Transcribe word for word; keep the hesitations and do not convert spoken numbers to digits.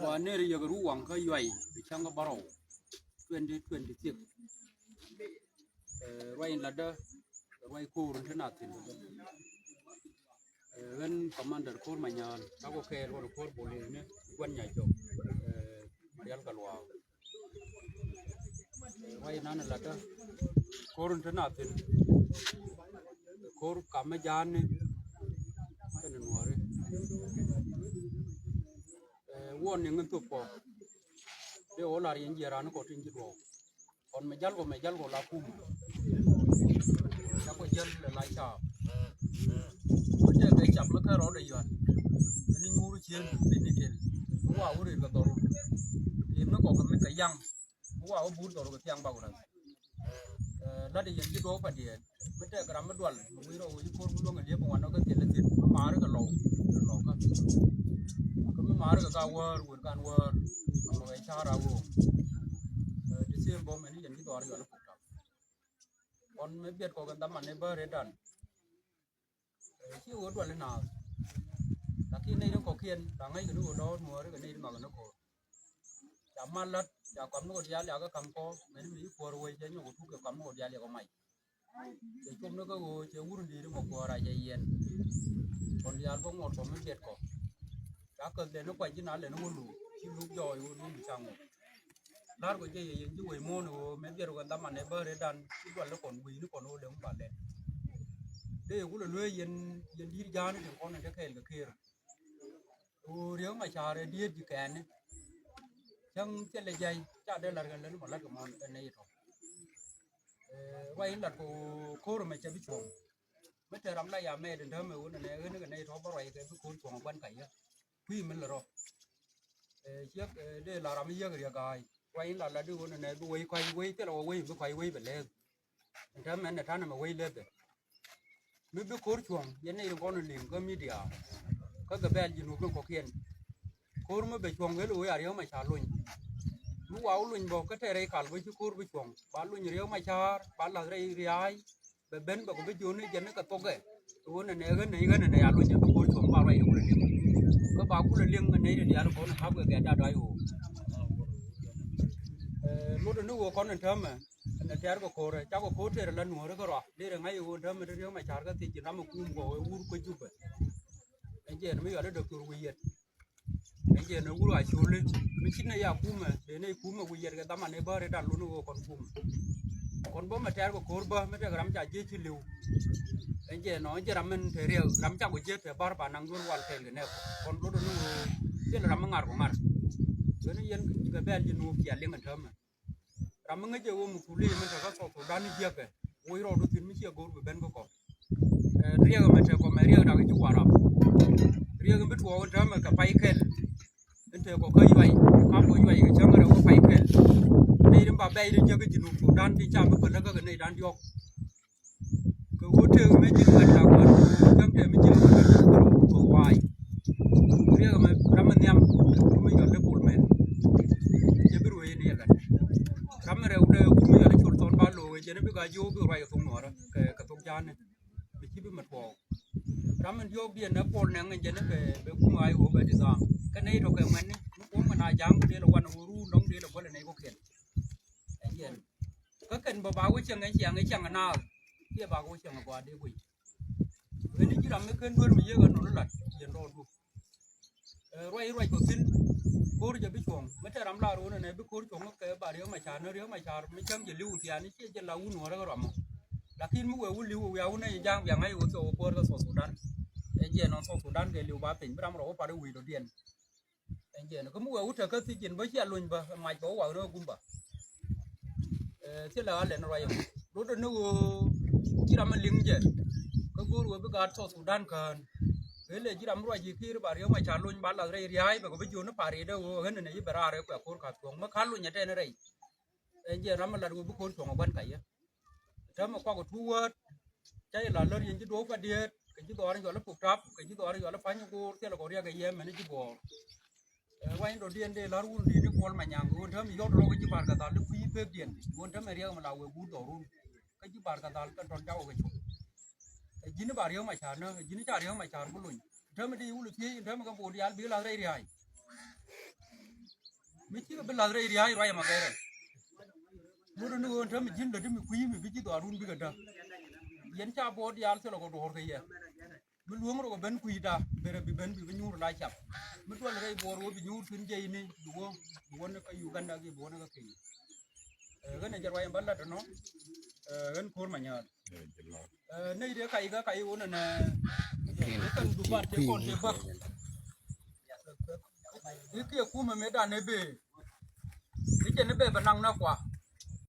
Wa ner yek ru waŋ kä yuay bi cäŋ kä bärɔw twenty twenty-six. Ruac in latdä ruac ko̱o̱r in te na thi̱n. Ɣän commander ko̱o̱r Manyal, ka kɔ kɛɛl kɔn ko̱o̱r bolis ni gua̱n nya jɔk. Marial ka luaak. Ruac in nan latdä ko̱o̱r in te na thi̱n. Ko̱o̱r kamä ja̱a̱n ni kɛn nuɔ̱ɔ̱ri. Wuɔn ni ŋän thop kɔ. Dee wä lar yɛn jiɛɛr an kɔ tin ji̱ duɔ̱ɔ̱k. Kɔn mɛ jal kɔ, mɛ jal kɔ la kum. Ca kɔ jal lɛ la caap. Kɔ jɛ kɛ cap mi kɛ rɔɔdɛ yuan. Ni nyuur cien bi ni tel. Wa wä rir kɛ dhɔru. Lim ni kɔ kɛ mi kɛ yaŋ. Wa wä bur dhɔru kɛ thiaŋ bak wä la. Lat yɛn ji̱ duɔ̱ɔ̱k pa diɛɛl mi tɛk ram mi dual mi wi̱i̱ rɔ wi̱i̱ ko̱r mi luäŋ liep mi wan nɔ kä thiel thiel mi maari kɛ lɔw. Lɔw kä kä mi maari kɛ ka wäär wër kan wäär. Mɛ wɛ ca̱a̱r a woo. Ti thiel bom ɛn yɛn ji̱ duɔ̱ɔ̱r yɔl puk tap. Kɔn mi biɛt kɔk ɛn dhaman ni bä ret dan. Ci ɣöö duali naath. Lakin nɛy ti kɔ̱kiɛn la ŋäc kɛ ni ɣöö dɔ̱ɔ̱r nuɔɔri kɛ nɛy ti mak ni ko̱r. Ca mal lät ca kɔm ni ɣöö diaal yakä ka̱m kɔɔr mɛni mi ci kuɔ̱r wec cɛ nyɔk tuk kɛ kɔm ni ɣöö diaal yakä mac. Cɛ cop ni kä ɣöö cɛ wur in di̱i̱t mɔ kuɔ̱r a cɛ yiɛn. Kɔn diaal bä ŋuɔt kɔm mi biɛt kɔ. Ca käth lɛni kuac ji̱ na lɛni ŋun luk ci luk jɔɔc ɣöö luk mi ca ŋuɔt. La̱r kɔ jɛ yɛ yɛn ji̱ wec muɔ̱ɔ̱n ɣöö mɛ biɛt kɔ dhaman ɛ bä ret dan ci dual ni kɔn wi̱i̱ ni kɔn ɣöö lɛŋ ba lɛn. Dee yɛ kulɛ luee yɛn yɛn di̱i̱t ja̱a̱n ni tin kɔn in te kɛɛl kɛ ker. Ɣöö Riek Macar ɛ diet ji̱ kɛɛni. Cäŋ thilɛ jay ca dee la̱r kɛ lät mɔ la̱t kɛ mɔ kɛ nɛy tɔ. Ruac in lat kɛ ɣöö ko̱r ɛmɛ cɛ bi cuɔ̱ŋ. Mi te ram la ya mɛɛt in täämɛ ɣöö nɛnɛ ɣän kɛ nɛy tɔ bä ruac kɛ bi ko̱r cuɔ̱ŋ ɛ gua̱n kac yä. Kui̱ mi lɛ rɔ. Ciek dee la ram mi yiäk riɛk ga̱a̱c. Ruac in la lat di ɣöö nɛnɛ bi wec kɔc wec thilɛ wä wec bi kɔc wec bɛ lɛɛk. Ɛn täämɛ ɛn ɛ ta̱n ɛmɛ wec lɛthɛ. Mi bi ko̱r cuɔ̱ŋ yɛn nɛy rin kɔn liŋ kä midia. Kä gɛ bɛɛl ji̱ nuɔ̱k ni kɔ̱kiɛn. Ko̱r mi bɛ cuɔ̱ŋ ɣel ɣöö ya Riek Macar lony. Mi wa wä lony bä kä tɛɛrɛ ikal bä ci ko̱r bi cuɔ̱ŋ ba lony Riek Macar ba la̱th rɛy ria̱a̱y. Bɛ ben bɛ kɔ bi jiöni jɛn ni kɛ thokɛ. Ɣöö nɛ nɛ ɣän nɛ ɣän nɛ ya lony jɛ bi ko̱r cuɔ̱ŋ ba ruac ni kulɛ liŋ. Kä ba kulɛ liŋ nɛ nɛ diaal kɔn kap kɛ kɛ da̱a̱ da̱a̱ ɣöö. Luɔtdɛ ni ɣöö kɔn in täämɛ. Ɛn ɛ tɛ̈r kɛ ko̱rɛ cakɔ ko̱r tɛɛr la nuɔ̱ɔ̱ri kärɔa derɛ ŋa̱c ɛ ɣöö dämɛ ti Riek Macar kä thiec ji̱n ram ɛ kum kɔ ɛ wur kä Jubɛ. Ɛn jɛɛn mi yɔl i̱ Dɔktor Wi̱i̱ Yɛt. Ɛn jɛɛn ɛ wur a coli mi cit nɛ ya kumɛ dee nɛ kumɛ Wi̱i̱ Yɛt kɛ dhaman ɛ bäär i̱ dan lun ɛ ɣöö kɔn kumɛ. Kɔn bä mɛ tɛ̈r kɛ ko̱r bä mi tɛk ram ca jiec ci li̱w. Ɛn jɛɛn ɔ ji̱ ram min te riɛk ram cakɔ jiec te bäär ba naŋ duel wal kɛɛl kɛ nɛɛk kɔn lot ɛ ni ɣöö thil ram mi ŋa̱r kɔ ŋa̱r. Kɛn yɛn kɛ bɛɛl ji̱ nuɔ̱ɔ̱k cia liŋ ɛn täämɛ. Ram mi ŋäcɛ ɣöö mi kuli mi te kä South Sudan ni jiäkɛ. Woc rɔɔdu thi̱n mi ciɛ go̱o̱r bi ben kä kɔ. Riɛk ɛmɛ te kɔ mɛ riɛk dak ji̱ Warap. Riɛk mi bi tuɔɔk in täämɛ kɛ pay kɛl. In te kɔ kä yuay kam kɔ yuay kɛ cäŋ rɛw kä pay kɛl. Nɛy rin ba bɛy ri jiäk kä Jinub Sudan ti ca mi päl kä kɛ nɛy dan diɔ̱k. Kɛ ɣöö tëëk mi ji̱n gat ca kuat cäŋ tëë mi ji̱n gat ca kuat kɛ waay. Riɛk ɛmɛ ram mi nhiam mi yɔl dee bol mɛn. Cɛ bi ruëë ni yɛ gat ram mi rɛw dee kum mi yɔl col thɔn ba lo̱o̱k ɛ jɛn bi ka jiök bi ruac kɛ thok nuɔɔrä kɛ kɛ thok ja̱a̱ni. Bi ci bi mɛ tuɔɔk ram mi diɔ̱ɔ̱k diɛn nɛ pol nɛŋ ɛ jɛn kɛ bɛ kum ay ɣöö bɛ ti dhaam kɛ nɛy tɔ̱ kɛ ŋuɛ̈tni mi kuɔ̱ŋ kɛ na ja̱a̱ŋ bi dee lɛ wan ɣöö ruun dɔ̱ŋ dee lɛ guäl ɛ nɛy kɔ̱kiɛn. Ɛ jɛn kä kɛn bä ba wä cieŋ ɛ ciaŋ ɛ ciaŋ ɛ naath. Kiɛ ba wä cieŋ ɛ gɔaa dee guic. Ɣän i̱ ji̱ ram mi ken duer mi yiëk ɛ nol ilat yɛn rɔɔdu. Ruac ruac kɔ thi̱n ko̱r jɛ bi cuɔ̱ŋ mi te ram la ro̱o̱n ɛnɛ bi ko̱r cuɔ̱ŋ kɛ ba Riek Macar ni Riek Macar mi cäŋ jɛ li̱w thiaani ciɛ jɛ la wun wä rɛ kɛ ruamɔ. Lakin mi wee wä li̱w wä wiaa wun ɛ ja̱a̱ŋ biaŋ ŋa̱c wä thiɔk wä ko̱r kɛ South Sudan. Ɛ jiɛ nɔn South Sudan kɛ li̱w ba piny bi ram rɔ wä pat i̱ wi̱i̱ dɔ̱diɛn. Ɛn jɛn kä mi wee wut te kä thiec ji̱n bä cia lony bä mac bä wä wak ni wä gum bä. Thilɛ ɣä lɛn ruac ɛmɔ rot ni ɣöö ci ram mi liŋ jɛ. Kä go̱o̱r ɣöö bi gaat South Sudan kään. Ɣöö lɛ ci ram mi ruac ji̱ ki̱i̱r ba Riek Macar lony ba lath rɛy ria̱a̱y bɛ kɛ bi jiön ni par riɛt ɛ ɣöö ɣän ni nɛ ci bɛ raar ɛ kuɛ ko̱r ka̱th cuɔ̱ŋ mi ka̱l lony ɛ tɛn rɛy. Ɛn jɛn ram mi lat ɣöö bi ko̱r cuɔ̱ŋ ɛ gua̱n kac yɛ. Täämɛ kuak ɛ tuut wäät. Ca jɛ la lär yɛn ji̱ duɔ̱ɔ̱k pa diet kɛ ji̱ dhɔaar in cɔal i̱ Puk Tap kɛ ji̱ dhɔaar in cɔal i̱ Pa̱ny Go̱o̱r thilɛ kɔ riɛk kɛ yɛ mɛn i̱ ji̱ buɔɔr. Ruac in dɔ̱diɛn dee la̱r wun di̱i̱t i̱ Kuɔl Manyaŋ kɛ ɣöö täämɛ yɔ̱t rɔɔk i̱ ji̱ Bar Kadhal i̱ kui̱ pekdiɛn ɣöö täämɛ riɛk ɛmɛ la wëë guut dhɔrun. Kä ji̱ Bar Kadhal kɛ tɔn cakɔ kɛ cop. Ɛ ji̱n i̱ ba Riek Macar nä ɛ ji̱n i̱ ca Riek Macar bi lony. Täämɛ dee wul i̱ thiec in täämɛ kɛ bo̱o̱r diaal bi la̱th rɛy ria̱a̱c. Mi cikɛ bi lath rɛy ria̱a̱c ruac ɛmɔ gɛrɛ. Ŋot ni ɣöö ɛn täämɛ ji̱n lätdi mi kui̱ mi bi ji̱ dhɔaarun bikɛ däk. Yɛn ca buɔɔt diaal thilɛ kɛ duɔ̱ɔ̱r kɛ yɛ. Mi luäŋ rɔ kɛ ben kui̱da, berɛ bi ben bi bi nyuur la cap. Mi duɔl rɛy buɔɔr wä bi nyuur thi̱n jiɛcni, bi wä, bi wä ni kä Uganda kiɛ bi wä ni kä Kenya. Ɛ, ɣän ɛ jɛ ruac ɛn bä lat ɛnɔ, ɛ, ɣän ko̱r ma nyaal. Ɛ, nɛy dee kac kä kac wä nɛnɛ, ɛ, kɛn dupan tëë kɔn tëë bäk. I̱ kiɛ kumɛ mëë dan ɛ bëë. I̱ cɛ ni bëë bɛ naŋ nɛ kua.